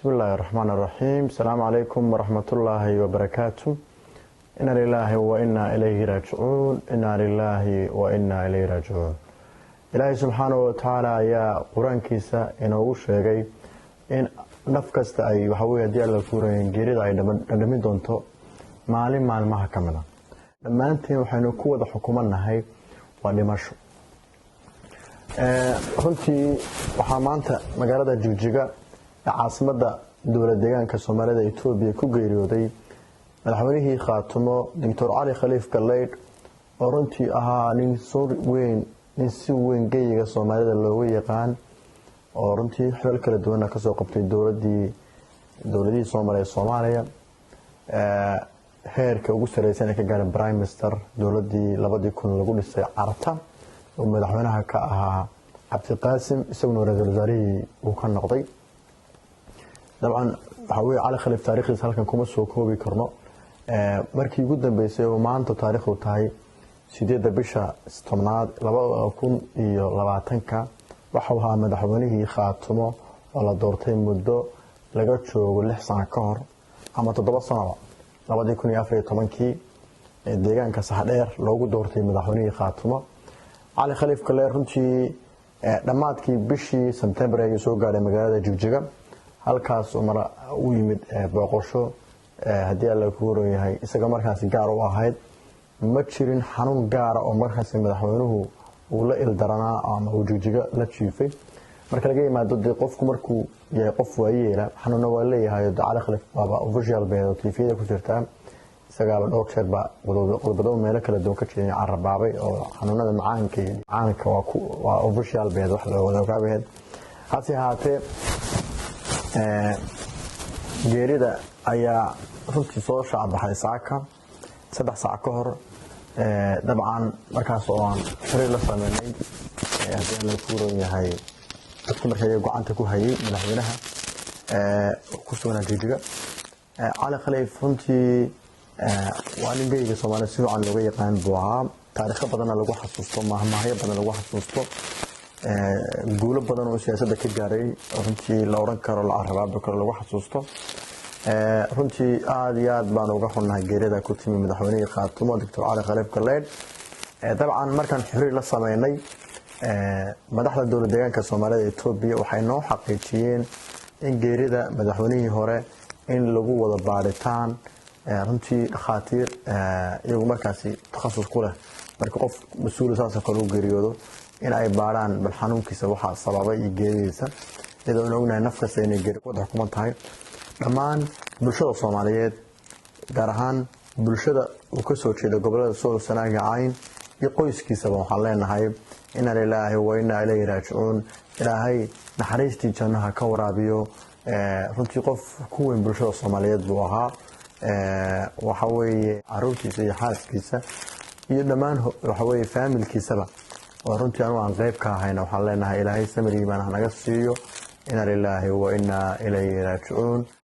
Bismi illaahi raxmaan raxiim. Asalaamu calaykum waraxmatullaahi wabarakaatu. Inna lilaahi wa innaa ilayhi raajicuun. Inna lilaahi wa innaa ilayhi raajicuun. Ilaahay subxaanahu watacaala ayaa qur-aankiisa inoogu sheegay in naf kasta ay waxaweye haddii Alla kuurayen geerida ay dhadhamin doonto maalin maalmaha ka mid a. Dhammaanteen waxaynu ku wada xukumanahay waa dhimasho. Runtii waxaa maanta magaalada Jigjiga ee caasimada dowlad deegaanka Soomaalida Etoobiya ku geeriyooday madaxweynihii Khaatumo, Doctor Cali Khaliif Galeydh, oo runtii ahaa nin soo weyn, nin si weyn geyiga Soomaalida looga yaqaan, oo runtii xilal kala duwanna kasoo qabtay dowladihii soo maray Soomaaliya, heerka ugu sareysan ee ka gaaray prime minister dowladii 2000 lagu dhisay Carta, oo madaxweynaha ka ahaa Cabdiqaasim, isaguna ra-iisul wasaarihii uu ka noqday. Dabcan waxaa weye Cali Khaliif taarikhdiisa halkan kuma soo koobi karno. Markii ugu dambeysay oo maanta taariikhdu tahay 8-da bisha 10aad 2020-ka, waxau ahaa madaxweynihii Khaatumo oo la doortay muddo laga joogo 6 sano ka hor ama 7 sanoba, 2014-kii deegaanka Saxdheer loogu doortay madaxweynihii Khaatumo Cali Khaliif Kale. Runtii dhammaadkii bishii Sebtembar ayuu soo gaadhay magaalada Jigjiga, halkaas oo mar u yimid booqosho haddii Alla ku horan yahay isaga markaasi gaar u ahayd. Ma jirin xanuun gaara oo markaasi madaxweynuhu uu la ildaranaa ama uu Jigjiga la jiifay, marka laga yimaado dee qofku markuu yahay qof waayeela xanuunna waa leeyahay. De Cali Khaliif waaba official beed oo TV-yada ku jirtaa, isagaaba dhowr jeer baa qodobado meelo kala duwan ka jeedin carabaabay oo xanuunada macaanka iyo macaanka waa official beed wax loo wada ogaabeed. Hase ahaatee geerida ayaa runtii soo shaacbaxay saaka 3 saac ka hor. Dabcan markaas oo aan xiriir la sameynay haddii Alla ku ron yahay dadkii marka iyaga gacanta ku hayay madaxweynaha ku sugnaa Jigjiga. Cali Khaliif runtii waa nin geyga Soomaaliya si fiican looga yaqaan buu ahaa, taariikho badanna lagu xasuusto, mahmaahyo badan lagu xasuusto, guulo badan oo siyaasadda ka gaaray runtii la oran karo, la carabaabi karo, lagu xasuusto. Runtii aada iyo aad baan uga xunnahay geerida ku timi madaxweynihii Khaatumo, Doctor Cali Khaliif Galeydh. Dabcan markaan xiriir la sameynay madaxda dowlad deegaanka Soomaalida Etoobiya, waxay noo xaqiijiyeen in geerida madaxweynihii hore in lagu wada baaritaan runtii dhakhaatiir iyagu markaasi takhasus ku leh marka qof mas-uul saasoo kale u geeriyoodo in ay baarhaan bal xanuunkiisa waxaa sababay iyo geeridiisa, iyadoo aan ognahay naf kasta inay geeri ku wada xukuman tahay. Dhammaan bulshada Soomaaliyeed, gaar ahaan bulshada uu kasoo jeeda gobolada Sool, Sanaaga, Cayn iyo qoyskiisaba, waxaan leenahay inna lilaahi wa innaa ilayhi raajicuun. Ilaahay naxariistii jannaha ka waraabiyo. Runtii qof ku weyn bulshada Soomaaliyeed buu ahaa. Waxa weeye caruurtiisa iyo xaaskiisa iyo dhammaan waxaweye faamilkiisaba oo runtii anu aan qeyb ka ahayna waxaan leenahay Ilaahay samir iimaan hanaga siiyo. Inna lilaahi wa innaa ilayhi raajicuun.